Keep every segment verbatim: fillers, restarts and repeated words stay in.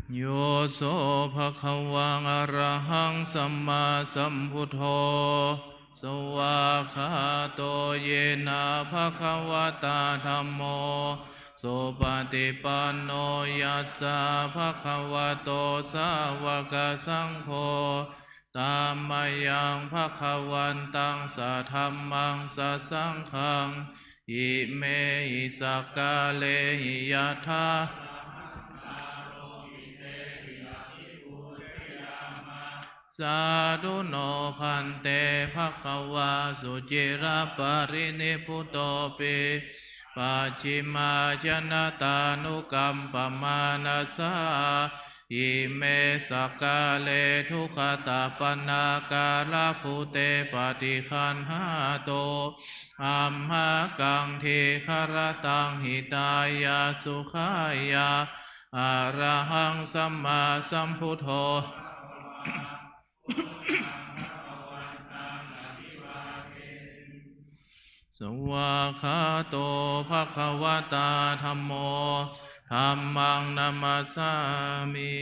Yo so bhagavā arahaṃ sammāsambuddho, svākkhāto yena bhagavatā dhammo, supaṭipanno yassa bhagavato sāvakasaṅgho, tammayaṃ bhagavantaṃ sadhammaṃ sasaṅghaṃ, imehi sakkārehi yathā sādhu no bhante. Bhagavā suciraparinibbutopi, pacchimājanatānukampamānasā, ime sakkāre duggatapaṇṇākārabhūte paṭiggaṇhātu, amhākaṃ dīgharattaṃ hitāya sukhāya. Arahaṃ sammāsambuddho. Svākkhāto bhagavatā dhammo, dhammaṃ namassāmi.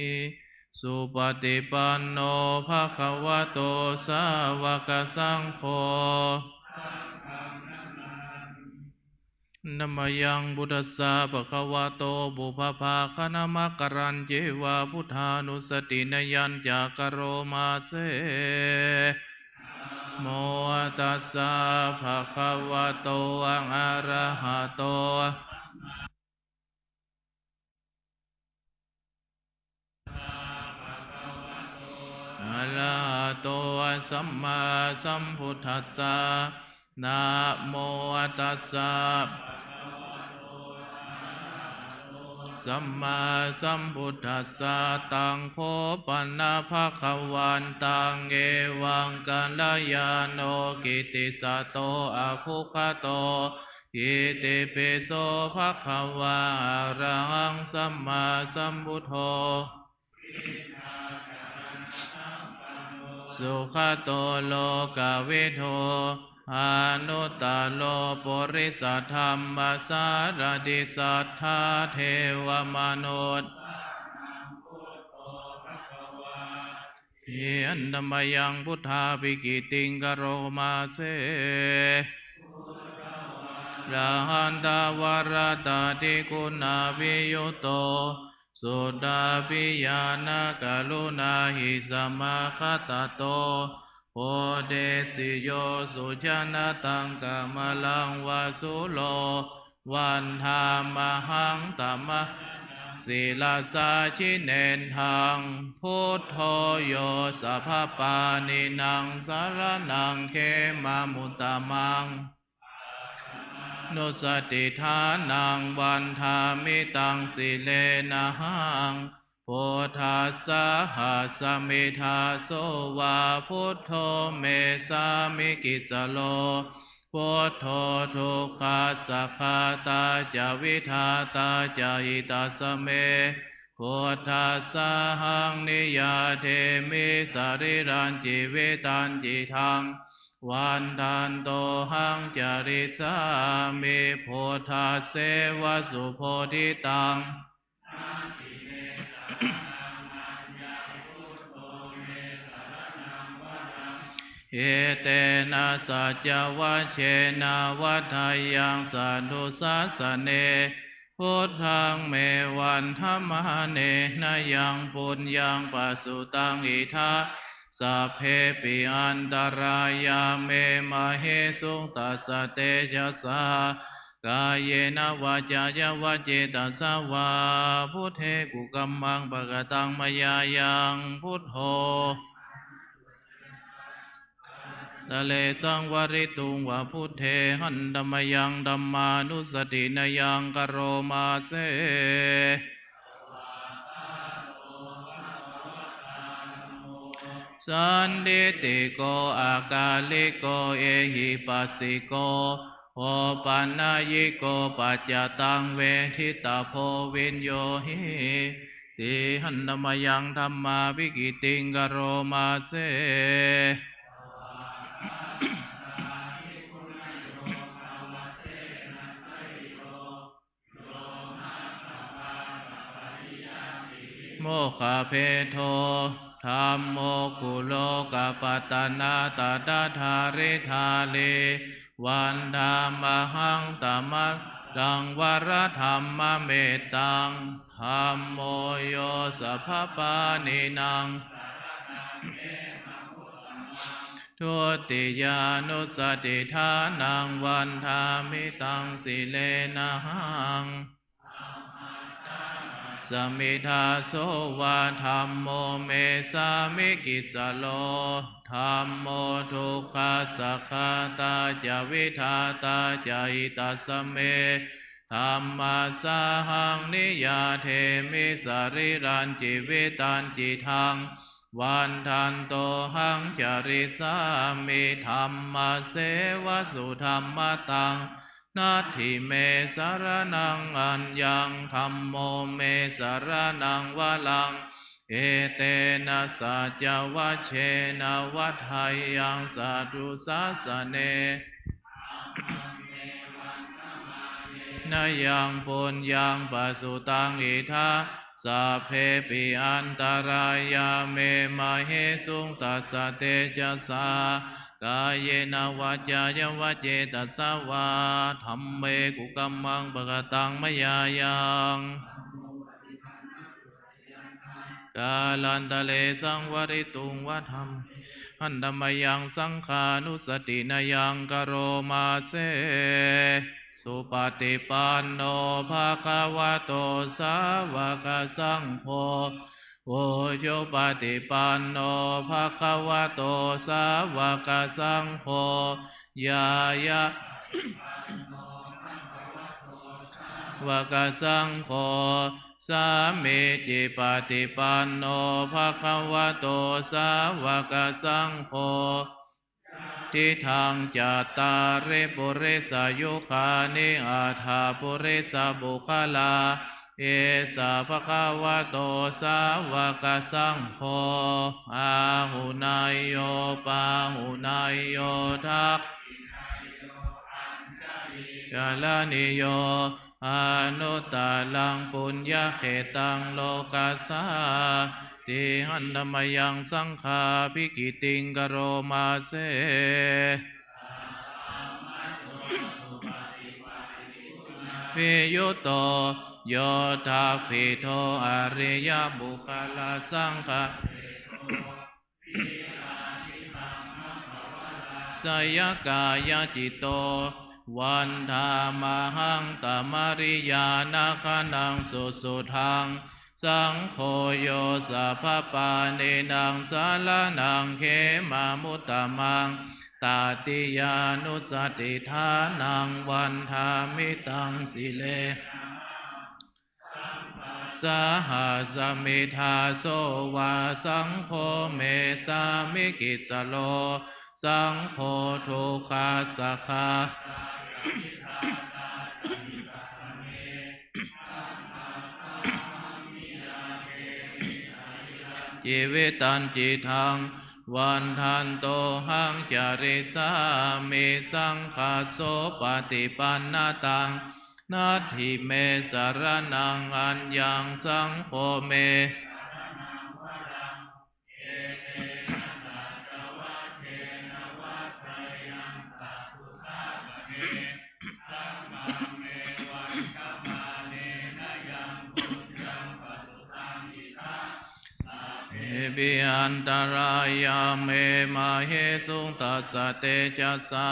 Supaṭipanno bhagavato sāvakasaṅgho. Namayaṃ buddhassa bhagavato pubbabhāganamakārañceva buddhānussatinayañca karoma se. Namo tassa bhagavato arahato arahato sammāsambuddhassa. Namo tassa sammāsambuddhassa. Taṃ kho pana bhagavantaṃ evaṃ kalyāṇo kittisaddo abbhuggato. Itipi so bhagavā arahaṃ sammāsambuddho. Sugato lokavidū anuttaro purisadammasārathi satthā devamanussānaṃ buddho bhagavāti. Handa mayaṃ buddhābhigītiṃ karoma se. Arahantāvarattādiguṇābhiyutto suddhābhiñāṇakaruṇāhi samāgatatto bodhesi yo sujanataṃ kamalaṃ va sūro vandāmahaṃ tama sirasā jinendaṃ. Buddho yo sabbapāṇīnaṃ saraṇaṃ khemamuttamaṃ. Nussatiṭṭhānaṃ vandāmi taṃ sirenahaṃ. Buddhassāhasmi dāso va buddho me sāmikissaro. Buddho dukkhassa ghātā ca vidhātā ca hitassa me. Buddhassāhaṃ niyyādemi sarīrañjīvitañcidaṃ. Vandantohaṃ carissāmi buddhasseva subodhitaṃ. Etena saccavajjena vaḍḍheyyaṃ satthu sāsane. Buddhaṃ me vandamānena yaṃ puññaṃ pasutaṃ idha, sabbepi antarāyā me māhesuṃ tassa tejasā. Kāyena vācāya va cetasā vā, buddhe kukammaṃ pakataṃ mayā yaṃ, buddho tare saṃvarituṃ va buddhe. Handa mayaṃ dhammānussatinayaṃ karoma se. Sandiṭṭhiko akāliko ehipassiko opanayiko paccattaṃ veditabbo viññūhīti. Handa mayaṃ dhammābhigītiṃ karoma se. Mo lokabhedo, dhammo kulokapatanā tadadhāridhārī, vandāmahaṃ tamaraṃ varadhammamettaṃ. Dhammo yo sabbapāṇīnaṃ dutiyānussatiṭṭhānaṃ, vandāmi taṃ sirenahaṃ. Sami dāso va, dhammo me sāmikissaro, dhammo dukkhassa ghātā ca vidhātā ca hitassa me, dhammassāhaṃ niyyādemi sarīrañjīvitañcidaṃ, vandantohaṃ carissāmi dhammasseva sudhammataṃ. Natthi me saraṇaṃ aññaṃ, dhammo me saraṇaṃ varaṃ, etena saccavajjena vaḍḍheyyaṃ satthu sāsane. Nayaṃ puññaṃ pasutaṃ idha, sabbepi antarāyā me māhesuṃ tassa tejasā. Kāyena vācāya va cetasā vā, dhamme kukammaṃ pakataṃ mayā yaṃ, kālantare saṃvarituṃ va dhamme, handa mayaṃ saṅghānussatinayaṃ karoma se. Supaṭipanno bhagavato sāvakasaṅgho, ujupaṭipanno bhagavato sāvakasaṅgho, ñāya- vakasaṅgho, sāmīcipaṭipanno bhagavato sāvakasaṅgho, yadidaṃ cattāri purisayugāni aṭṭha purisapuggalā, esa bhagavato sāvakasaṅgho, āhuneyyo pāhuneyyo dakkhiṇeyyo añjalikaraṇīyo, anuttaraṃ puññakkhettaṃ lokassā ti. Handa mayaṃ saṅghābhigītiṃ karoma se. Viyutto yoṭṭhabbidho ariyapuggalasaṅgha- seyya kāyacitto, vandāmahaṃ tamariyāna gaṇaṃ susuddhaṃ. Saṅgho yo sabbapāṇīnaṃ saraṇaṃ khemamuttamaṃ, tatiyānussatiṭṭhānaṃ vandāmi taṃ sire- saha. Sami dāso va, saṅgho me sāmikissaro, saṅgho dukkhassa ghātā ca vidhātā ca hitassa me, dhammassāhaṃ niyyādemi sarīrañjīvitañcidaṃ, vandantohaṃ carissāmi saṅghassopaṭipannataṃ. Natthi me saraṇaṃ aññaṃ, saṅgho me saraṇaṃ varaṃ, etena saccavajjena vaḍḍheyyaṃ satthu sāsane. Saṅghaṃ me vandamānena yaṃ puññaṃ pasutaṃ idha, sabbepi antarāyā me māhesuṃ tassa tejasā.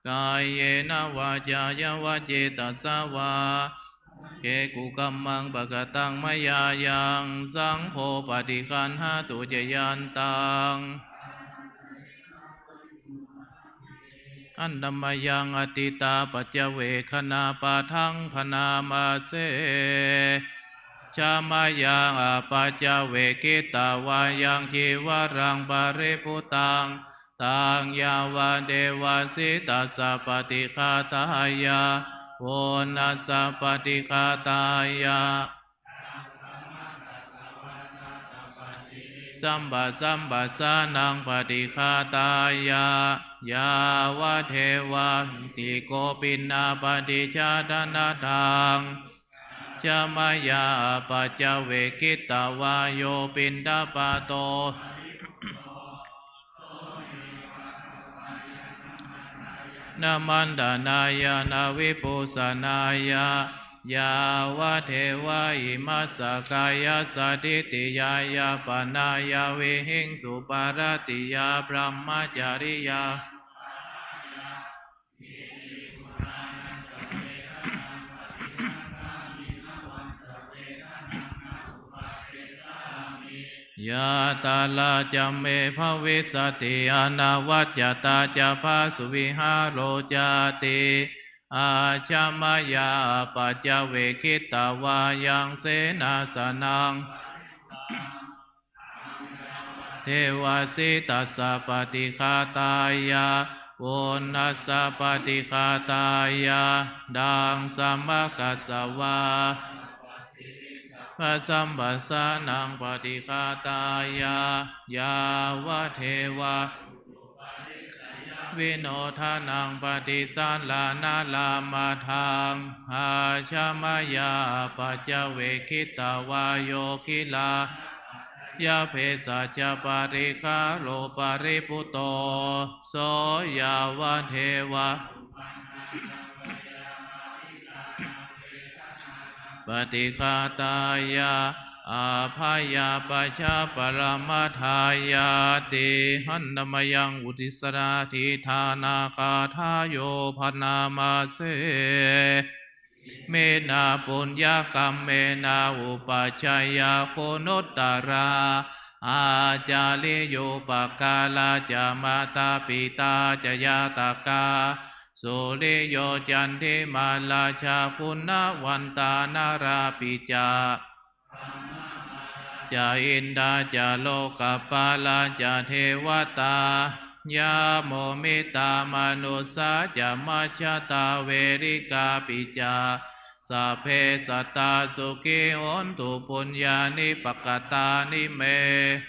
Kāyena vācāya va cetasā vā, saṅghe kukammaṃ pakataṃ mayā yaṃ, saṅgho paṭiggaṇhatu accayantaṃ. Handa mayaṃ atittā paccavekkhaṇapāṭhaṃ bhaṇāma se. Ajja mayā apaccavekkhitvā yaṃ cīvaraṃ paribhuttaṃ, taṃ yāvadeva sītassa paṭighātāya, uṇhassa paṭighātāya, sampasamphassānaṃ paṭighātāya, yāvadeva hītikopinapaṭicchādanatthaṃ. Ajja mayā apaccavekkhitvā yo piṇḍapāto na maṇḍanāya na vibhūsanāya, yāvadeva imassa kāyassa ṭhitiyā yāpanāya vihiṃsūparatiyā brahmacariyā yātrā ca me bhavissati anavajjatā ca phāsuvihāro cāti. Ajja mayā apaccavekkhitvā yaṃ senāsanaṃ devāsi tassa paṭighātāya uṇhassa paṭighātāya taṃ samaggāsvā pasamphassānaṃ paṭighātāya yāvadeva vinodanaṃ paṭisallānārāmatthaṃ. Ajja mayā apaccavekkhitvā yo gilānaja bhesajja paṭighāro paribhutto so yāvadeva paṭighātāya abhayapajjhaparamatāyāti. Handa mayaṃ uddissadhidhānagāthāyo bhaṇāma se. Iminā puññakammena upajjhāyā guṇuttarā ācariyūpakārā ca mātā pitā ca ñātakā suriyo candimā rājā guṇavantā narāpi ca ca indā ca lokapālā ca devatā yamo mittā manussā ca majjhattā verikāpi ca sabbe sattā sukhī hontu puññāni pakatāni me.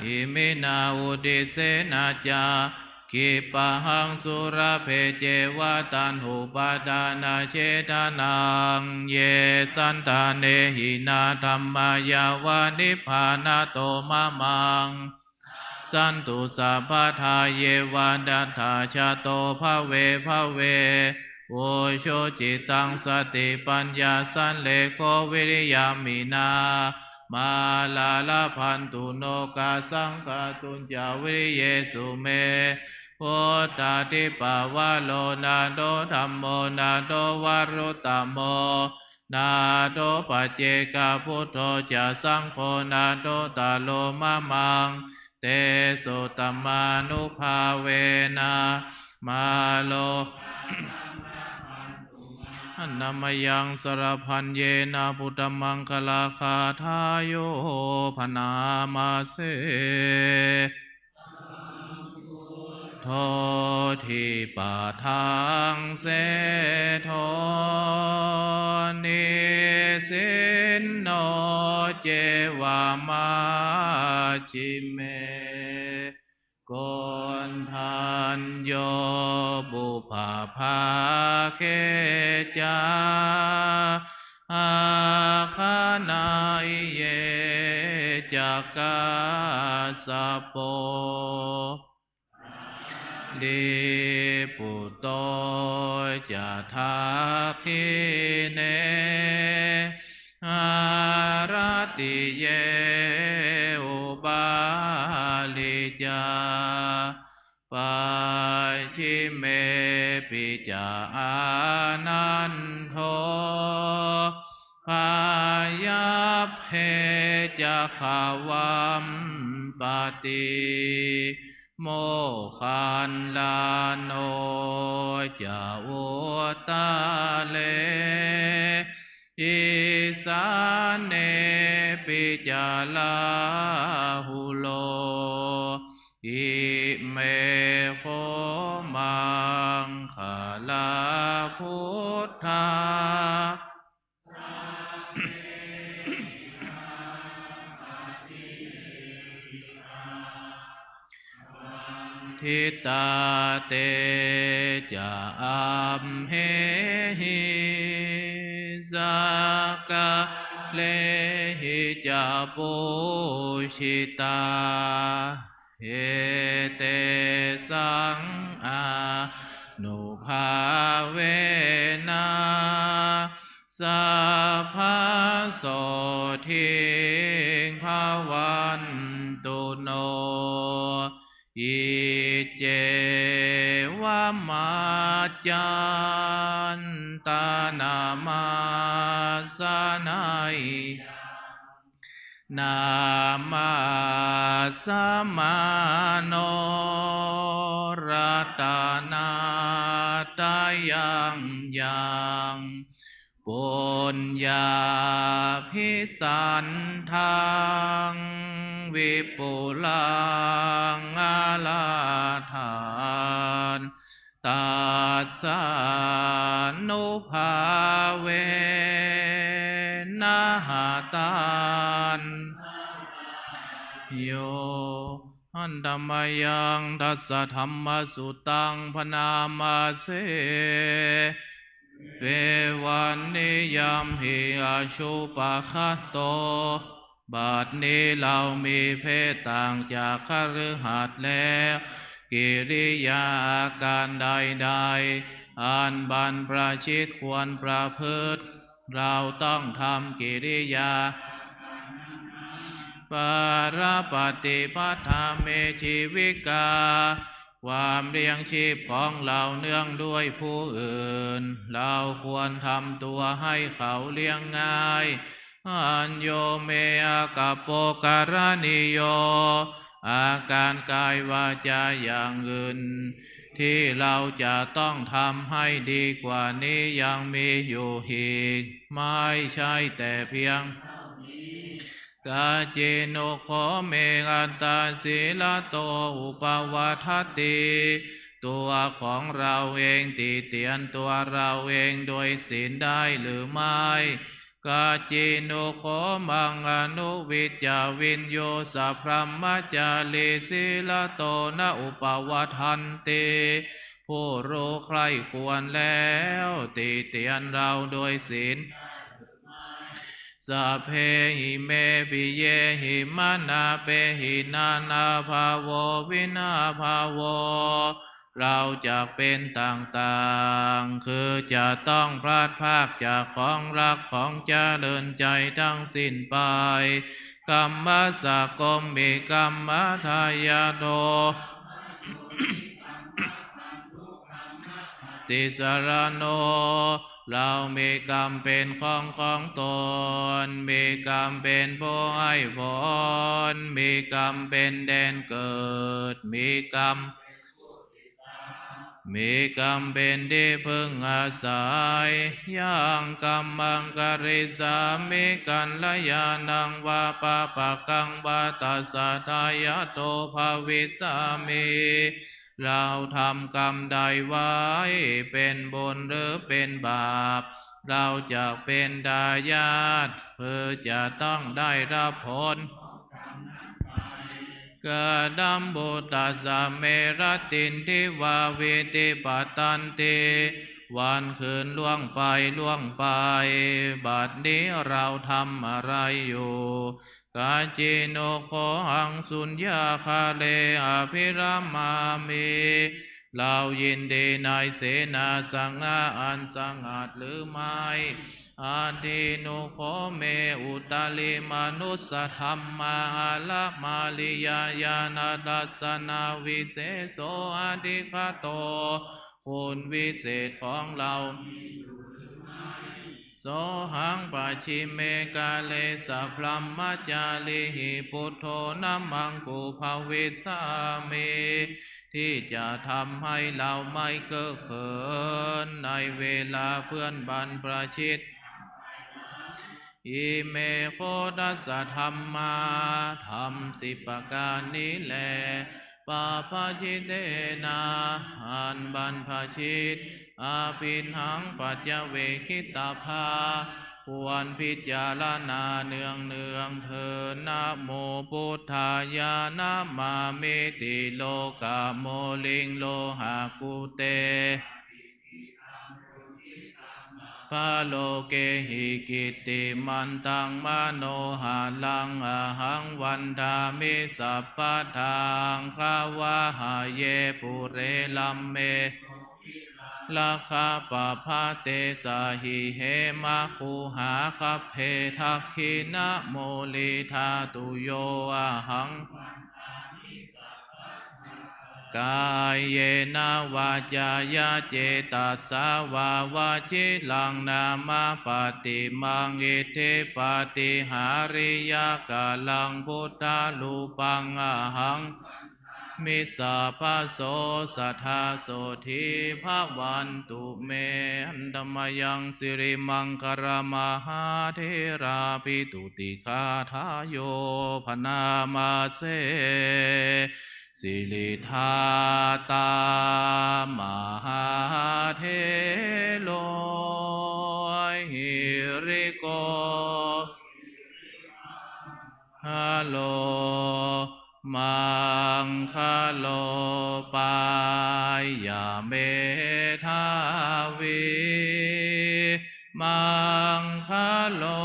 Iminā uddisena ca khippāhaṃ sulabhe ceva taṇhupādānachedanaṃ ye santāne hīnā dhammā yāva nibbānato mamaṃ nassantu sabbadā yeva tathāgato bhave bhave. Ujucittaṃ satipaññā sallekho viriyamhinā mārā labhantu nokāsaṃ kātuñca viriyesu me. Buddhādhipavaro nātho dhammo nātho varuttamo nātho paccekabuddho ca saṅgho nāthottaro mamaṃ tesottamānubhāvena mārā labhantu mārā. Handa mayaṃ sabbadhammāyena buddhamaṅgalagāthāyo bhaṇāma se. Buddho dipadaṃ seṭṭho nisinno ceva majjhime koṇḍañño pubbabhāge ca āgaṇeyye ca kassapo sārīputto ca dakkhiṇe haratiye upālī ca pacchimepi ca ānando pāyabbe ca gavampati moggallāno ca uttare isānepi ca rāhulo. Ime kho maṅgalā buddha Hitāte ca amhehi sakkārehi ca pūjitā, etesaṃ ānubhāvena sabbasotthī bhavantu no. Iccevamaccantanamāsaneyyaṃ namassamāno ratanattayaṃ yaṃ puññābhisandaṃ vipulaṃ aladdhaṃ, tassānubhāvena hatantayo. Handa mayaṃ dasadhammasuttaṃ bhaṇāma se. Evaṃ niyamhi āyupakkhāto. บัดนี้เรามีเพศต่างจากคฤหัสถ์แล้ว กิริยาอาการใดๆ อันบรรพชิตควรประพฤติ เราต้องทำกิริยา Parapaṭipattā me jīvikā. ความเลี้ยงชีพของเราเนื่องด้วยผู้อื่น เราควรทำตัวให้เขาเลี้ยงง่าย Añño me akappo karaṇīyo. อาการกายวาจาอย่างอื่น ที่เราจะต้องทำให้ดีกว่านี้ยังมีอยู่อีก ไม่ใช่แต่เพียงเท่านี้ Kacino kho me attasīlato upavaḍḍhati. ตัวของเราเองติเตียนตัวเราเองโดยศีลได้หรือไม่ Kacino kho maṃ anuvijja viññū sabrahmacārī sīlato na upavaḍḍhanti. ผู้รู้ใคร่ควรแล้วติเตียนเราโดยศีล Sabbehi me piyehi manāpehi nānābhāvo vinābhāvo. เราจักเป็นต่างๆ คือจะต้องพลัดพรากจากของรักของเจริญใจทั้งสิ้นไป Kammassako me kammadāyādo tisaraṇo. เรามีกรรมเป็นของของตน มีกรรมเป็นผู้ให้ผล มีกรรมเป็นแดนเกิด มีกรรม มีกรรมเป็นที่พึ่งอาศัย Yaṃ kammaṃ karissāmi kalyāṇaṃ vā pāpakaṃ vā tassa dāyādo bhavissāmi. เราทำกรรมใดไว้ เป็นบุญหรือเป็นบาป เราจะเป็นดายาด คือจะต้องได้รับผล Kataṃ buddhassa me ratindī vā vītī patanti. วันคืนล่วงไปล่วงไป บัดนี้เราทำอะไรอยู่ Kacino kho haṃ suññāgāre abhiramāmi. เรายินดีในเสนาสนะอันสงัดหรือไม่ Addhinu kho me uttarimanussadhamma alamariyañāṇadassanavise so adhigato. คุณวิเศษของเรา Sohaṃ pacchime kāle sabrahmacārihi buddho namaṃ upavissāmi. ที่จะทำให้เราไม่เก้อเขินในเวลาเพื่อนบรรพชิต Ime kho dasa dhammā ธรรมสิบประการนี้แล pabbajitena อันบรรพชิต abhiṇhaṃ paccavekkhitabbā ควรพิจารณาเนืองๆ เทอญ Namo buddhāya, namāmiti lokamaling lohākute. Sabbe loke hi kittimantaṃ manoharaṃ, ahaṃ vandāmi sabbadā. Aṅgavāhaye pure rāme, lakkhapabhate sahi, hemaguhāgabbe dakkhiṇamūle dhātuyo. Ahaṃ vandāmi sabbadā, kāyena vācāya cetasā vā, vajiraṃ nāma paṭimaṃ iddhībhiṃ hariyakāraṃ buddharūpaṃ. Ahaṃ vandāmi sabbaso, sadā sotthī bhavantu me. Handa mayaṃ sirimaṅgalamahātherabhitūtikagāthāyo bhaṇāma se. Siridhātā mahāthero hiriko haro maṅgalo pāya medhāvī maṅgalo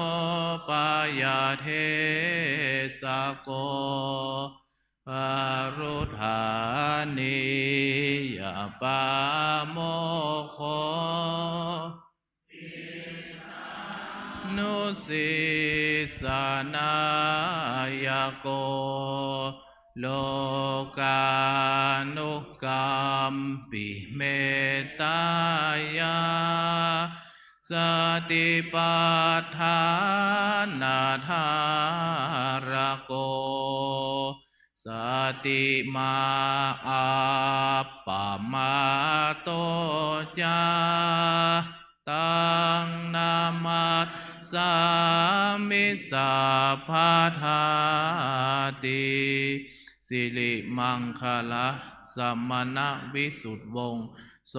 pāya desako varuṇhānīyapāmokkho nusisanāyako lokānukampi mettāya satipaṭṭhānadhārako satimā appamāto ca taṃ namassāmi sabbadāti. สิริมังคละ สมณวิสุทธิวงศ์ โส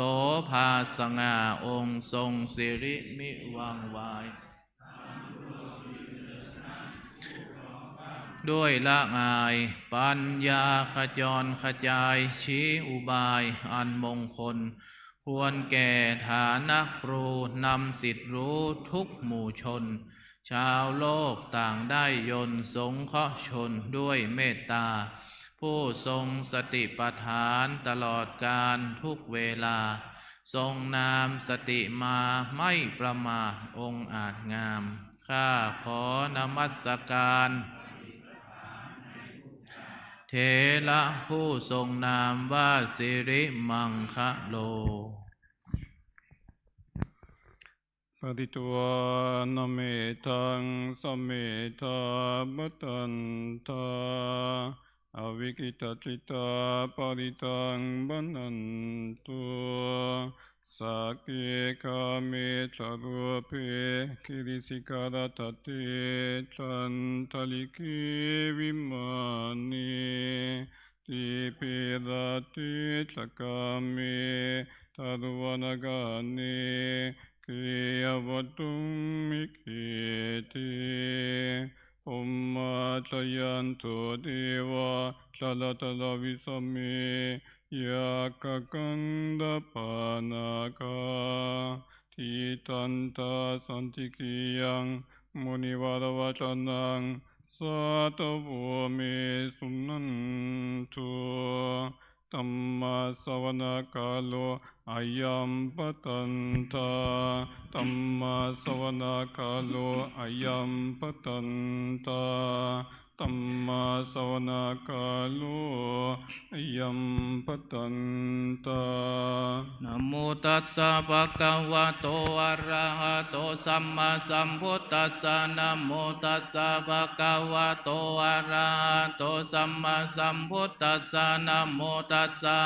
ภาสง่าองค์ทรงสิริมิวังค์วาย ด้วยละอาย ปัญญาขจรขจาย ชี้อุบายอันมงคล ควรแก่ฐานะครู นำสิทธิ์รู้ทุกหมู่ชน ชาวโลกต่างได้ยนต์ สงเคราะห์ชนด้วยเมตตา ผู้ทรงสติปัฏฐานตลอดกาลทุกเวลา ทรงนามสติมาไม่ประมาท องอาจงาม ข้าขอนมัสการ เถระผู้ทรงนามว่าสิริมังคโล Pharitvāna mettaṃ samettā bhadantā, avikkhittacittā parittaṃ bhaṇantu. Sagge kāme ca rūpe girisikharataṭe cantalikkhe vimāne, dīpe raṭṭhe ca gāme taruvanagahane gehavatthumhi khette, bhummā cāyantu devā jalathalavisame yakkhagandhabbanāgā, tiṭṭhantā santike yaṃ munivaravacanaṃ sādhavo me suṇantu. Dhammassavanakālo ayambhadantā. Dhammassavanakālo ayambhadantā. Dhammassavanakālo ayambhadantā. Namo tassa bhagavato arahato sammāsambuddhassa. Namo tassa bhagavato arahato sammāsambuddhassa. Namo tassa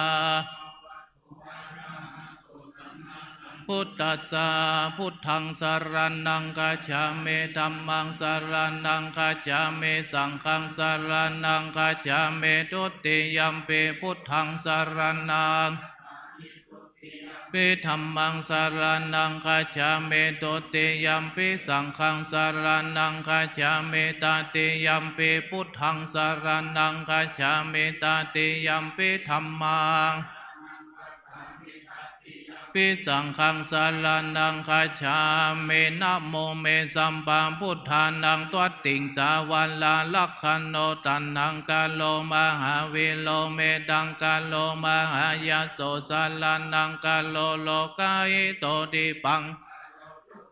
buddhassa. Buddhaṃ saraṇaṃ gacchāmi. Dhammaṃ saraṇaṃ gacchāmi. Saṅghaṃ saraṇaṃ gacchāmi. Dutiyampi buddhaṃ saraṇaṃ Dhammaṃ saraṇaṃ gacchāmi. Dutiyampi saṅghaṃ saraṇaṃ gacchāmi. Tatiyampi buddhaṃ saraṇaṃ gacchāmi. Tatiyampi dhammaṃ pi saṅghaṃ saraṇaṃ gacchāmi. Namo me sabbabuddhānaṃ dvattiṃsavāralakkhaṇo taṇhaṅkaro mahāvīro metthaṅkaro mahāyaso saraṇaṅkaro lokahito dīpaṅkaro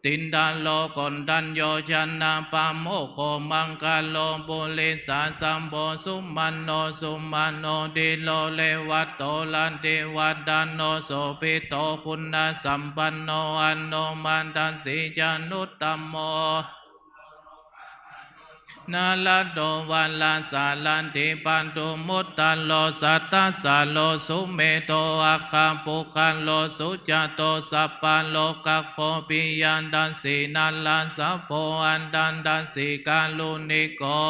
jutīndharo koṇḍañño janapāmokkho maṅgalo purisāsabho sumano sumano dhīro revato rativaḍḍhano sobhito guṇasampanno anomadassī januttamo nārado varasārathī padumuttaro sattasāro sumedho aggapuggallo sujato sabbalokaggo piyadassī narāsabho atthadassī kāruṇiko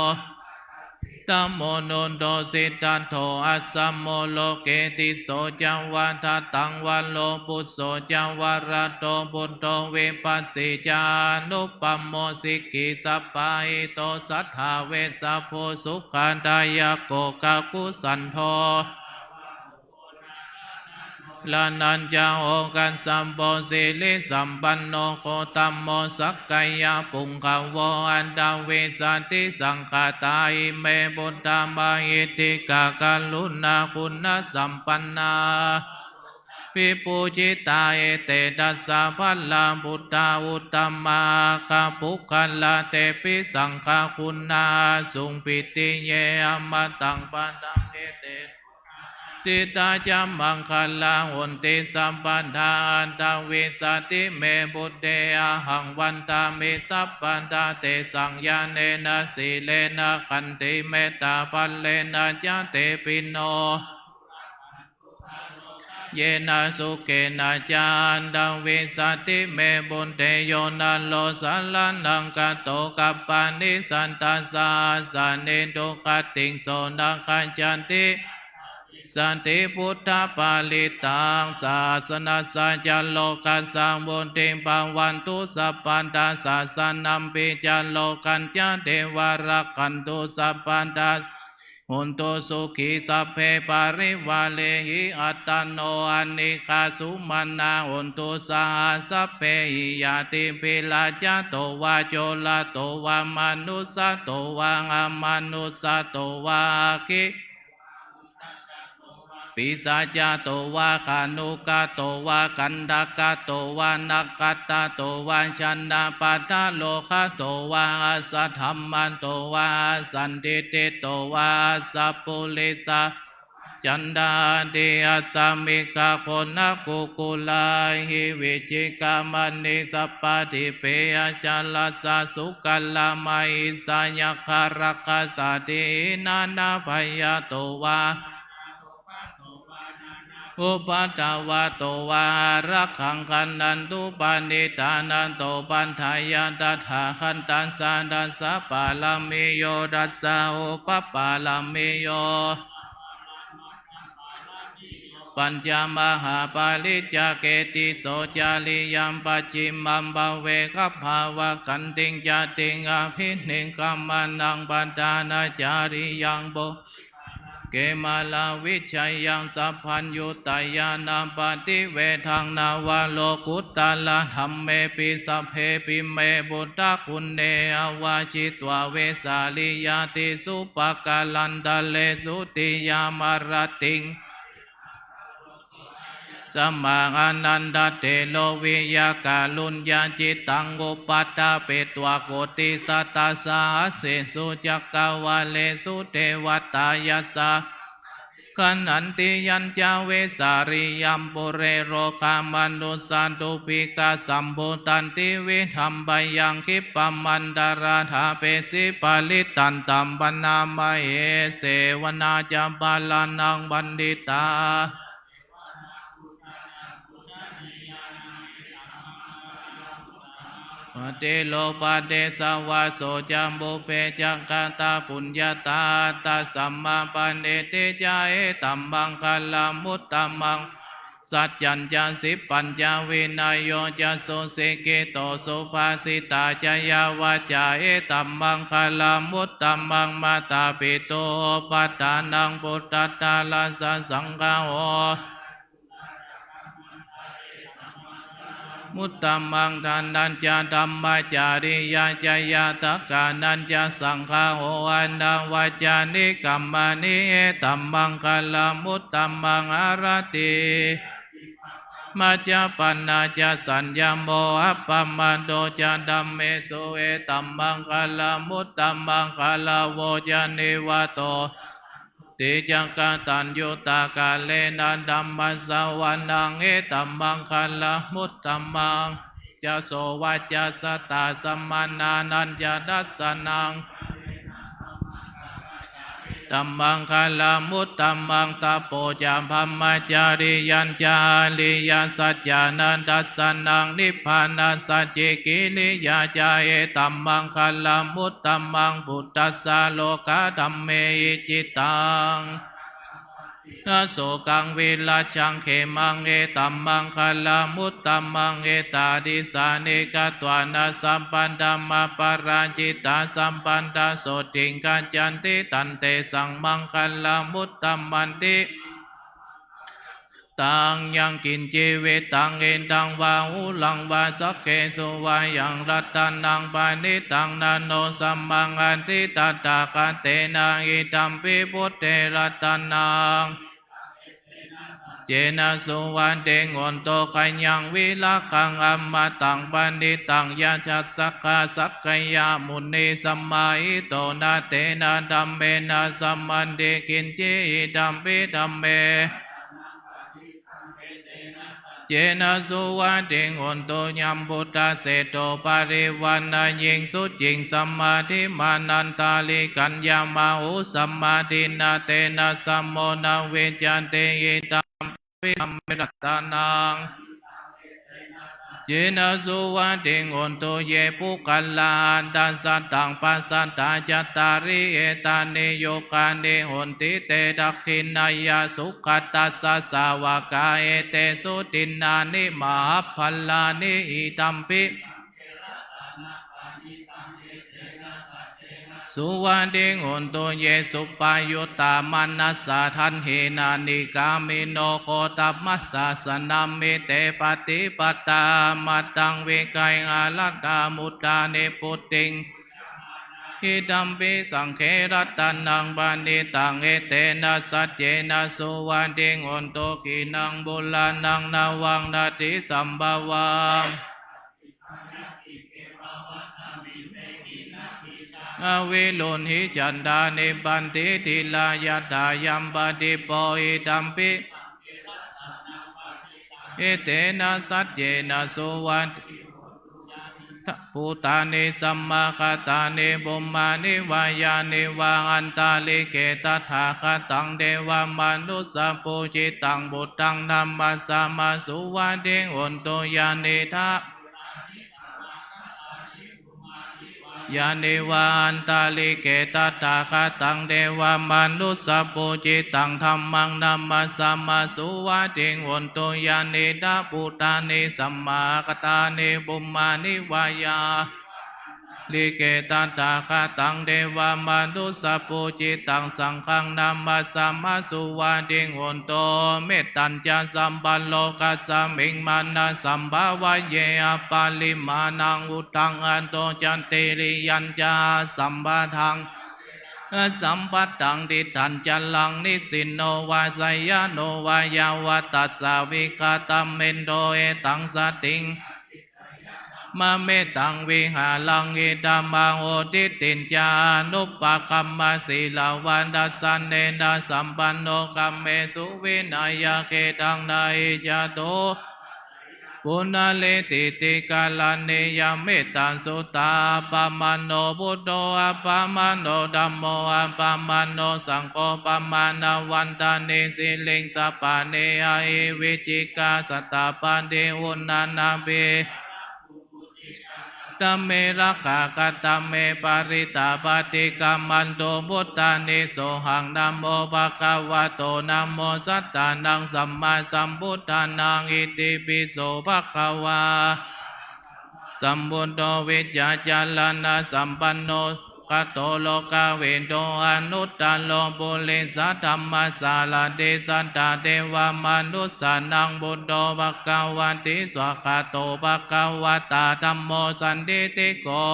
parandamunudo siddhattho assa mo loke tisso ca vadataṃ varo phusso ca varado buddho vipassī ca anupamo sikhī sabbahito satthā vessabhū sukhadāyako kakusandho raṇañca okāsapo sirisampanno gotamo sakyapuṅgavo aṭṭhavīsati saṅkhātā ime buddhā mahiddhikā karuṇāguṇasampannā vibhūjitā ete dasa balābuddhā uttamā aggapuggalā tepi saṅghaguṇā sūpiti ye amataṃ padaṃ ete ṭhitā ca maṅgalā honti sabbadā aṭṭhavīsati me buddhe ahaṃ vandāmi sabbadā tesaṃ ñāṇena sīlena khantimettābalena ca tepi no yena sukhena ca aṭṭhavīsati me buddhe yo naro saraṇaṃ gato kappāni sattassa āsane dukkhatiṃ so na gacchati sati buddhaparittaṃ sāsanassa ca lokassa vuḍḍhī bhavantu sabbadā sāsanampi ca lokañca devā rakkhantu sabbadā hontu sukhī sabbe parivārehi attano anīghā sumanā hontu saha sabbehi ñātibhi rājā to vā corato vā manussā to vā amanussā to vā aggī pisācā to vā khāṇukā to vā kaṇṭakā to vā nakkhattā to vā janapadarogato vā asaddhammato vā asandiṭṭhito vā asappurisacandā adi asmigghagoṇakukkura ahi vicchikamaṇisappadīpe aññāsakasūkaramahiṃsayakkharakkhasādīhi nānābhayato vā upaddavato vā ārakkhaṃ gaṇhantu paṇḍitānaṃ to paṭṭhāya tathāgatassa dasa pāramiyo dasa upapāramiyo pañca mahāpariccāge tisso cāriyaṃ pacchimaṃ pave gabbhāvakkantiṃ jātiṃ abhinikkhamanaṃ padhānacariyaṃ po ke māravijayaṃ sabbaññutañāṇappaṭivedhaṃ navalokuttaradhamme pi sabbepi me buddhaguṇe āvajjitvā vesāliyā tīsu pākārantaresu tiyāmarattiṃ samā ānandatthero viya kāruññacittaṃ upaṭṭhapetvā koṭisatasahassesu cakkavāḷesu devatā yasā gaṇhanti yañca vesāliyaṃ pure rogā manussā dubhikkhā sambhūtanti vidhambhayaṃ khippamantaradhāpesi parittaṃ taṃ bhaṇāma he sevanā ca bālānaṃ paṇḍitā paṭirūpadesavāso ca pubbe ca katapuññatā attasammāpaṇidhi ca etammaṅgalamuttamaṃ Saccañca sippañca vinayo ca susikkhito subhāsitā ca yā vācā etammaṅgalamuttamaṃ. Mātāpituupaṭṭhānaṃ puttadārassa saṅgaho muttamaṃ. Dānañca dhammacariyā ca ñātakānañca saṅgaho anavajjāni kammāni etammaṅgalamuttamaṃ. Āratī majjapānā ca saññamo appamādo ca dhammesu etammaṅgalamuttamaṃ. Gāravo ca nivāto ti ca kataññutā kālena dhammassavanaṃ etammaṅgalamuttamaṃ. Ca sovacassatā samaṇānañca dassanaṃ etammaṅgalamuttamaṃ. Tapo ca brahmacariyañca ariyasaccāna dassanaṃ nibbānasacchikiriyā ca etammaṅgalamuttamaṃ. Phuṭṭhassa lokadhammehi cittaṃ asokaṃ virajaṃ khemaṃ etammaṅgalamuttamaṃ. Etādisāni katvāna sabbatthamaparājitā sabbattha sotthiṃ gacchanti tantesaṃ maṅgalamuttamanti. Taṃ yaṅkiñci vittaṃ idha vā huraṃ vā saggesu vā yaṃ ratanaṃ paṇītaṃ na no samaṃ atthi tathāgatena idampi buddhe ratanaṃ cena suvatthi hotu. Khayaṃ virāgaṃ amataṃ paṇītaṃ yadajjhagā sakyamunī samāhito na tena dhammena samatthi kiñci idampi dhamme cena suvatthi hotu. Yambuddhaseṭṭho parivaṇṇayī suciṃ samādhimānantarikaññamāhu samādhinā tena samo na vijjati idampi dhamme ratanaṃ cena suvatthi hotu. Ye puggalā aṭṭha sataṃ pasatthā cattāri etāni yugāni honti te dakkhiṇeyyā sugatassa sāvakā etesu dinnāni mahapphalāni idampi suvatthi hotu. Ye suppayuttā manasā daḷhena nikkāmino gotamasāsanamhi te pattipattā amataṃ vigayha laddhā mudhā nibbutiṃ idampi saṅghe ratanaṃ paṇītaṃ etena saccena suvatthi hotu. Khīṇaṃ purāṇaṃ navaṃ natthi sambhavaṃ aviruḷhichandā nibbanti dhīrā yathāyampadīpo idampi etena saccena suvatthi bhūtāni samāgatāni bhummāni vā yāni va antalikkhe tathāgataṃ devamanussapūjitaṃ buddhaṃ namassāma suvatthi hotu. Yānīdha yāni va antalikkhe tathāgataṃ devamanussapūjitaṃ dhammaṃ namassāma suvatthi hotu. Yānīdha bhūtāni samāgatāni bhummāni vā yāni va antalikkhe tathāgataṃ devamanussapūjitaṃ saṅghaṃ namassāma suvatthi hotu. Mettañca sabbalokasmiṃ mānasambhāvaye aparimāṇaṃ uddhaṃ adho ca tiriyañca asambādhaṃ asambādhaṃ tiṭṭhañcaraṃ nisinno vā sayāno vā yāvatassa vigatamiddho etaṃ satiṃ metaṃ vihāraṃ idhamāhu. Diṭṭhiñca anupagamma sīlavā dassanena sampanno kāmesu vineyya gedhaṃ na hi jātu punaretīti. Karaṇīyam mettasuttā. Appamāṇo buddho appamāṇo dhammo appamāṇo saṅgho pamāṇavantāni siriṃsapāni ahi vicchikā satapadī uṇṇānābhī Katā me rakkhā, katā me parittā, paṭikkamantu bhūtāni. Sohaṃ namo bhagavato, namo sattannaṃ sammāsambuddhānaṃ. Itipi so bhagavā sambuddho vijjācaraṇasampanno sugato lokavidū anuttaro purisadammasārathi satthā devamanussānaṃ buddho bhagavāti. Svākkhāto bhagavatā dhammo sandiṭṭhiko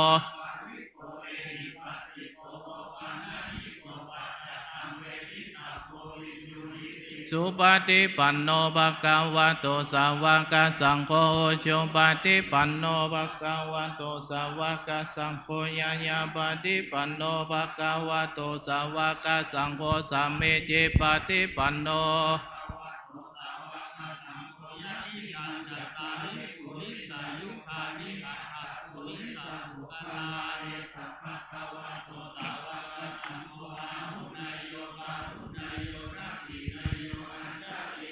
supaṭipanno bhagavato sāvakasaṅgho, ujupaṭipanno bhagavato sāvakasaṅgho, ñāyapaṭipanno bhagavato sāvakasaṅgho, sāmīcipaṭipanno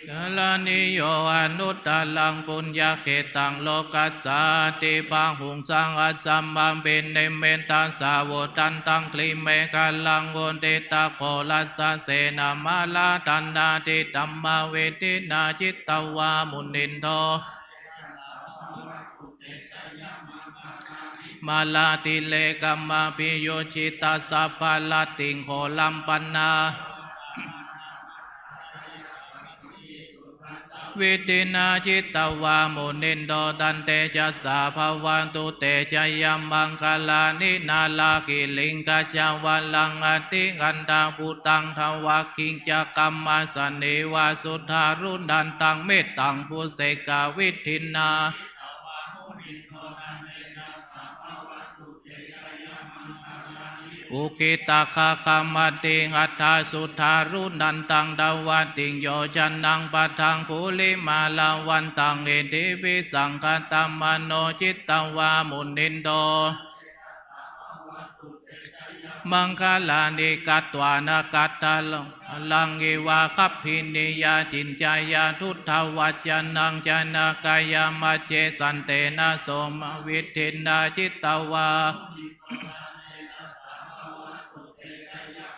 karaṇīyo anuttaraṃ puññakkhettaṃ lokassāti. Bāhuṃ sahassamabhinimmitasāvudhantaṃ grīmekhalaṃ uditaghorasasenamāraṃ dānādidhammavidhinā jitavā munindo mārātirekamabhiyujjhitasabbarattiṃ ghorampanāḷavakamakkhamathaddhayakkhaṃ vidhinā jitavā munindo tantejasā bhavatu te jayamaṅgalāni. Nāḷāgiriṃ gajavaraṃ atimattabhūtaṃ dāvaggicakkamasanīva sudāruṇantaṃ mettambusekavidhinā ukkhittakhaggamatihatthasudāruṇantaṃ dhāvantiṃ yojanaṃ pathaṅgulimālavantaṃ iddhībhisaṅkhatamano jitavā munindo maṅgalāni. Katvāna kaṭṭhamudaraṃ iva gabbhinīyā ciñcāya duṭṭhavacanaṃ janakāyamajjhe santena somavidhinā jitavā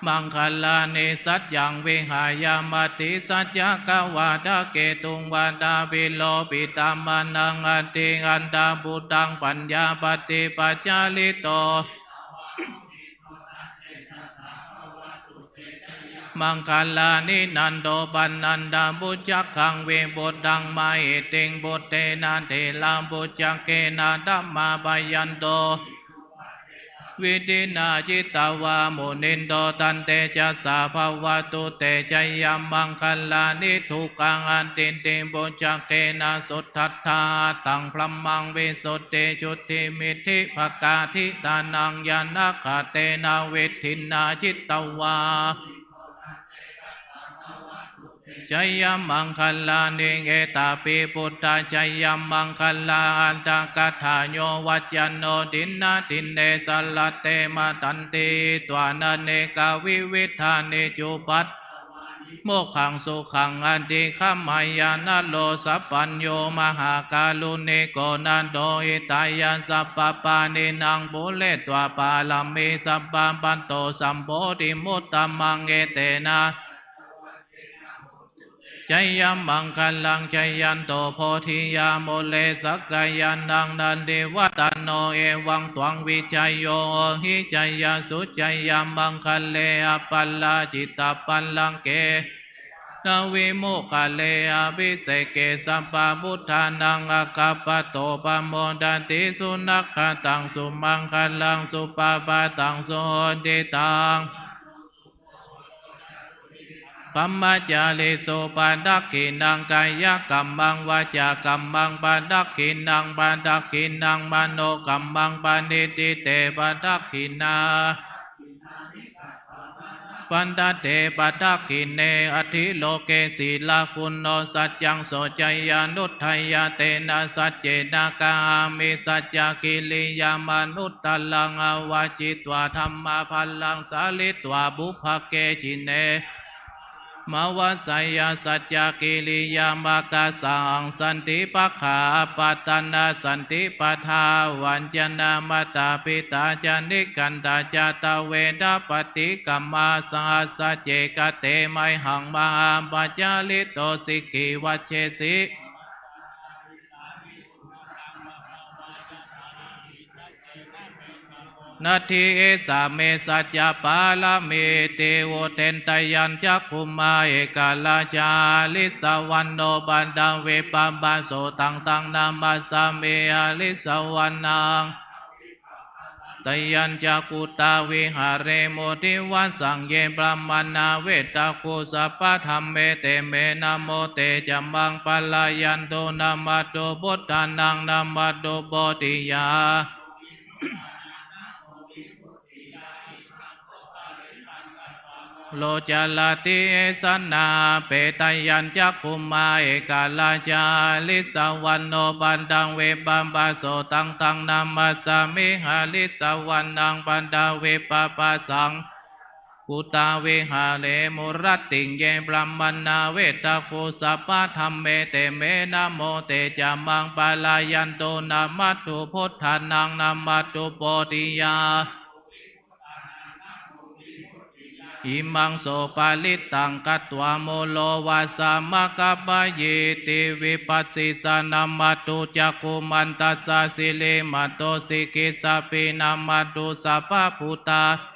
maṅgalāni. Saccaṃ vihāya matisaccakavādaketuṃ vādābhiropitamanaṃ atiandhabhūtaṃ paññāpadīpajalito maṅgalāni. Nandopanandabhujagaṃ vibudhaṃ mahiddhiṃ puttena therabhujagena damāpayanto vidhinā jitavā munindo tantejasā bhavatu te jayamaṅgalāni. Duggāhadiṭṭhibhujagena sudaṭṭhahatthaṃ brahmaṃ visuddhijutimiddhibakābhidhānaṃ ñāṇāgadena vidhinā jitavā jayamaṅgalāni. Etāpi buddhajayamaṅgalaaṭṭhagāthā yo vācano dinadine sarate matandī hitvānanekavividhāni cupaddavāni mokkhaṃ sukhaṃ adhigameyya naro sapañño. Mahākāruṇiko nātho hitāya sabbapāṇinaṃ pūretvā pāramī sabbā patto sambodhimuttamaṃ etena jayamaṅgalaṃ. Jayanto bodhiyā mūle sakyānaṃ nandivaḍḍhano evaṃ tvaṃ vijayo hohi jayassu jayamaṅgale aparājitapallaṅke sīse paṭhavipokkhare abhiseke sabbabuddhānaṃ aggappatto pamodati. Sunakkhattaṃ sumaṅgalaṃ supabhātaṃ suhuṭṭhitaṃ brahmacārisu padakkhiṇaṃ kāyakammaṃ vācākammaṃ padakkhiṇaṃ padakkhiṇaṃ manokammaṃ paṇidhī te padakkhiṇā. Bhaddante padakkhiṇe atthi loke sīlaguṇo saccaṃ soceyyanuddayā tena saccena kāhāmi saccakiriyamanuttaraṃ āvajjitvā dhammabalaṃ sāritvā pubbaṅke jine Mā vā sāyā saccakiriyā mākasā aṃ santi pakkhā apattanā santi padā vañcanā mātā pitā ca nikkhantā ca dveda paṭikkama saha sacce kate mayhaṃ mahāpajjalito sikhī vajjesi. Natthi esā me saccapāramī ti udetayañcakkhumā ekarājā harissavaṇṇo paṭhavippabhāso taṃ taṃ namassāmi harissavaṇṇaṃ. Tayañcakkhutā viharemu divasaṃ ye brāhmaṇā vedagu sabbadhamme te me namo te ca maṃ pālayantu namatthu buddhānaṃ namatthu bodhiyā. Lo carati esanā petayañcakkhumā ekarājā harissavaṇṇo paṭhavippabhāso taṃ taṃ namassāmi harissavaṇṇaṃ paṭhavippabhāsaṃ. Khuddāviharemu rattiṃ ye brāhmaṇā vedagu sabbadhamme te me namo te ca maṃ pālayantu namatthu buddhānaṃ namatthu bodhiyā. Imaṃ so parittaṃ katvā moro vāsamakappayīti vipassissa namatthu cakkhumantassa sirīmato sikhissapi namatthu sabbabhūtā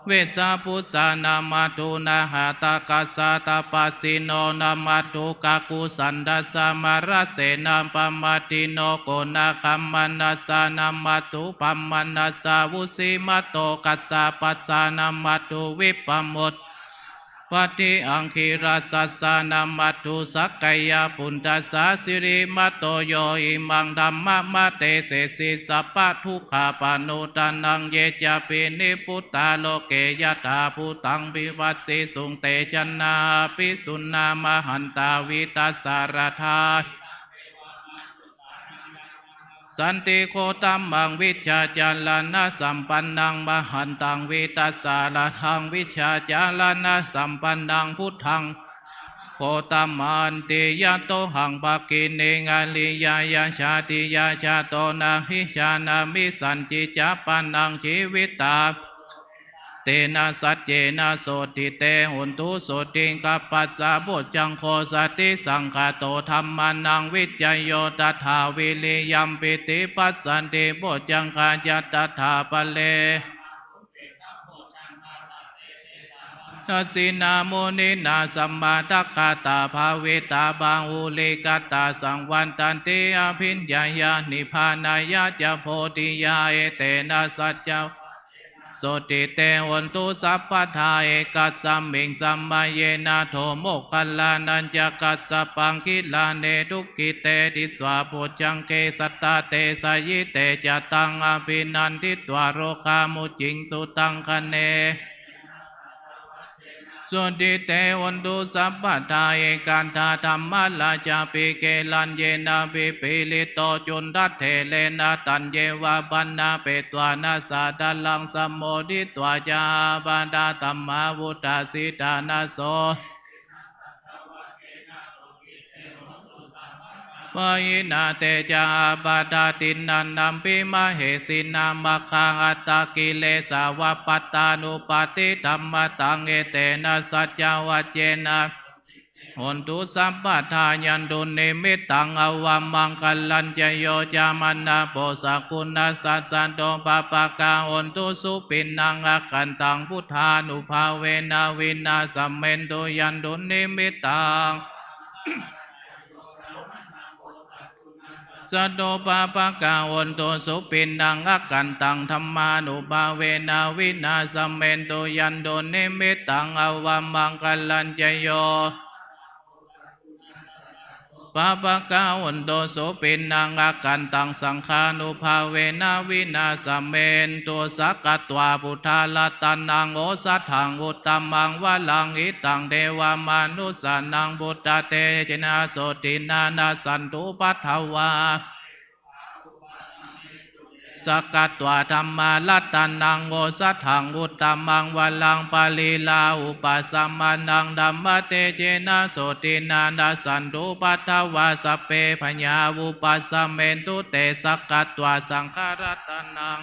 vessabhussa namatthu nāhatakassa tapassino namatthu kakusandhassa mārasenā pamādino koṇāgamannassa namatthu brāhmaṇassa vusīmato kassapassa namatthu vippamuttassa paṭhaṅgirassassa namatthu sakyaputtassa sirīmato yo imaṃ dhammamaṃ desesi sabbadukkhapaṇuddanaṃ ye cāpi nibbutā loke yathābhūtaṃ vipassisuṃ te janā apisuṇā mahantā vītasāradā. Santi gotamaṃ vijjācaraṇasampannaṃ mahantaṃ vītasāradaṃ vijjācaraṇasampannaṃ buddhaṃ gotamanti. Yatohaṃ bhagini ariyāya jātiyā jāto, na hi jānāmi sañcicca pāṇaṃ jīvitā tena saccena sotthi te hotu. Sotthi gabbhassa bojjhaṅgo satisaṅkhāto dhammānaṃ vicayo tathā vīriyampīti passaddhi bojjhaṅgā ca tathāpare. Dassinā muninā sammadakkhātā bhāvitā bahulīkatā saṃvattanti abhiññāya nibbānāya ca bodhiyā. Etena saccavajjena sotthi te hotu sabbadā. Ekasmiṃ samaye nātho moggallānañca kassapaṃ gilāne dukkhite disvā bojjhaṅge satta desayi. Te ca taṃ abhinanditvā rogā mucciṃsu taṅkhaṇe. Sotthi te hotu sabbadā. Ekadā dhammarājāpi gelaññenābhipīḷito cundattherena taññeva bhaṇāpetvāna sādaraṃ sammoditvā ca ābādhā tamhā vuṭṭhāsi ṭhānaso. Pahīnā te ca ābādhā tiṇṇannampi mahesinaṃ maggāhatakilesāva pattānuppattidhammataṃ. Etena saccavajjena sotthi te hotu sabbadā. Yandunnimittaṃ avamaṅgalañca yo cāmanāpo sakuṇassa saddo pāpaggaho hontu supinaṃ akantaṃ buddhānubhāvena vināsamentu. Yandunnimittaṃ saddo pāpaggaho hontu supinaṃ akantaṃ dhammānubhāvena vināsamentu. Yandunnimittaṃ avamaṅgalañca yo pāpaggaho hontu supinaṃ akantaṃ saṅghānubhāvena vināsamentu. Sakkatvā buddharatanaṃ osathaṃ uttamaṃ varaṃ hitaṃ devamanussānaṃ buddhatejena sotthinā nassantupaddavā sakkatvā dhammaratanaṃ osathaṃ uttamaṃ varaṃ pariḷāhūpasamanaṃ dhammatejena sotthinā nassantupaddavā sabbe bhayā vūpasamentu te. Sakkatvā saṅgharatanaṃ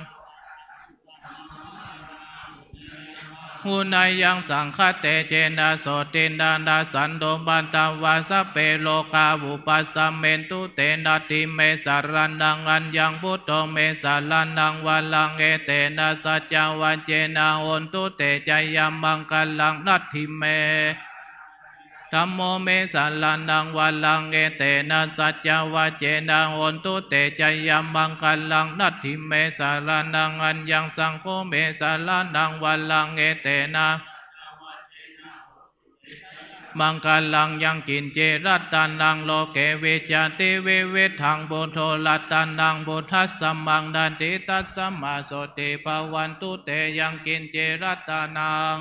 hūnayaṃ saṅghatejena sotthinā nassantupaddavā sabbe rogā vūpasamentu te. Natthi me saraṇaṃ aññaṃ buddho me saraṇaṃ varaṃ etena saccavajjena hotu te jayamaṅgalaṃ. Natthi me dhammo me saraṇaṃ varaṃ etena saccavajjena hotu te jayamaṅgalaṃ. Natthi me saraṇaṃ aññaṃ saṅgho me saraṇaṃ varaṃ etena maṅgalaṃ. Yaṅkiñci ratanaṃ loke vijjati vividhaṃ puthu ratanaṃ buddhasamaṃ natthi tasmā sotthī bhavantu te. Yaṅkiñci ratanaṃ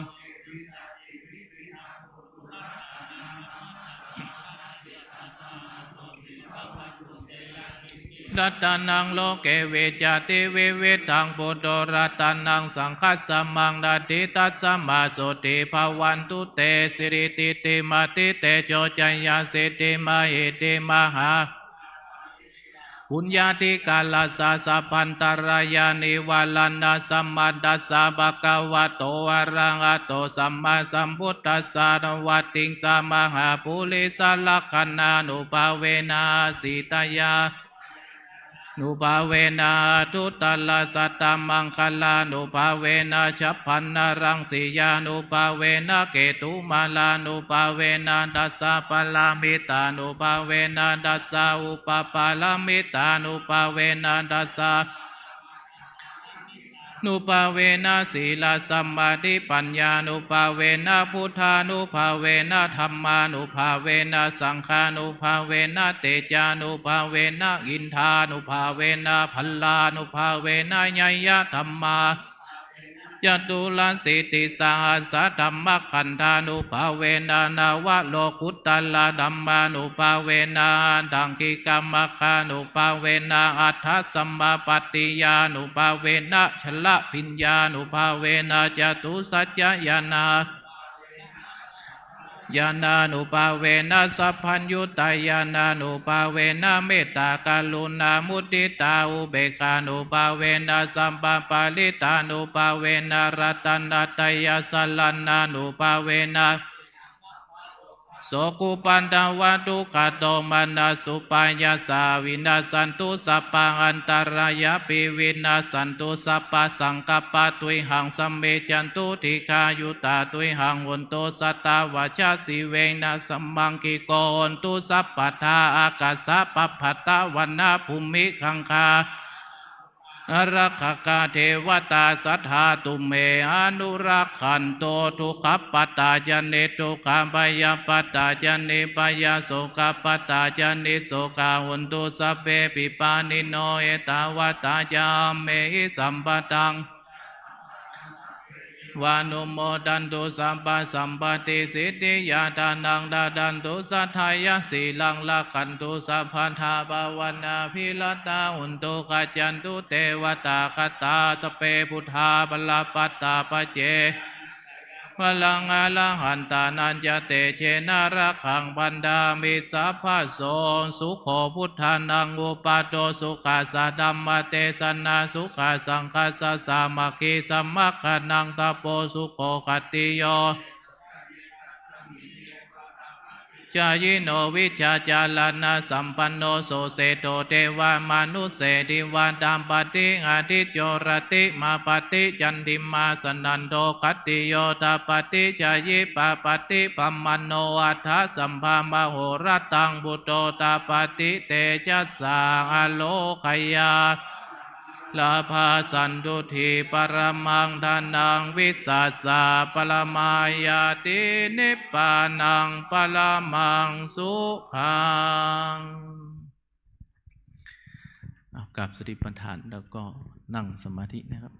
ratanaṃ loke vijjati vividhaṃ puthu ratanaṃ saṅghasamaṃ natthi tasmā sotthī bhavantu te. Siridhitimatitejojayasiddhi mahiddhi mahā puññādhikārassa sabbantarāyanivāraṇasamatthassa bhagavato arahato sammāsambuddhassa dvattiṃsamahāpurisalakkhaṇānubhāvena sītayā nubhāvena aṭṭhuttarasatamaṅgalānubhāvena chabbaṇṇaraṃsiyānubhāvena ketumālānubhāvena dasapāramitānubhāvena dasaupapāramitānubhāvena dasa nubhāvena sīlasamādhipaññānubhāvena buddhānubhāvena dhammānubhāvena saṅghānubhāvena tejānubhāvena indhānubhāvena balānubhāvena ñeyyadhammā caturāsītisahassadhammakkhandhānubhāvena navalokuttaradhammānubhāvena aṭṭhaṅgikamaggānubhāvena aṭṭhasamāpattiyānubhāvena chaḷabhiññānubhāvena catusaccañāṇa ñāṇānubhāvena sabbaññutañāṇānubhāvena mettākaruṇāmuditāupekkhānubhāvena sabbaparittānubhāvena ratanattayasaraṇānubhāvena sokūpaddavadukkhadomanassupāyāsā vinassantu sabbaantarāyāpi vinassantu sabbasaṅkappā tuyhaṃ samijjhantu dīghāyutā tuyhaṃ hontu satavassajīvena samaṅgiko hontu sabbadā ākāsapabbatavanabhūmigaṅgā ārakkhakā devatā sadā tumhe anurakkhantu dukkhappattā ca niddukkhā bhayappattā ca nibbhayā sokappattā ca nissokā hontu sabbepi pāṇino ettāvatā ca amhehi sambhataṃ vānumodantu sabbasampattisiddhiyā dānaṃ dadantu saddhāya sīlaṃ rakkhantu sabbadā bhāvanābhiratā hontu gacchantu devatāgatā sabbe buddhā balappattā paccekānañca yaṃ balaṃ arahantānañca tejena rakkhaṃ bandhāmi sabbaso. Sukho buddhānaṃ uppādo sukhā saddhammadesanā sukhā saṅghassa sāmaggī samaggānaṃ tapo sukho khatti yo cāyino vijjācaraṇasampanno so seṭṭho devamanussesivā taṃ paṭi ādicco rattimāpatti candimā sannaddho khattiyo taṃ paṭi jhāyī taṃ paṭi brāhmaṇo atha sabbamahorattaṃ buddho taṃ paṭi tejasā ālokayyā lābhasantuṭṭhi paramaṃ dhanaṃ vissāsa paramā ñāti nibbānaṃ paramaṃ sukhaṃ. เอากราบสติปัฏฐานแล้วก็นั่งสมาธินะครับ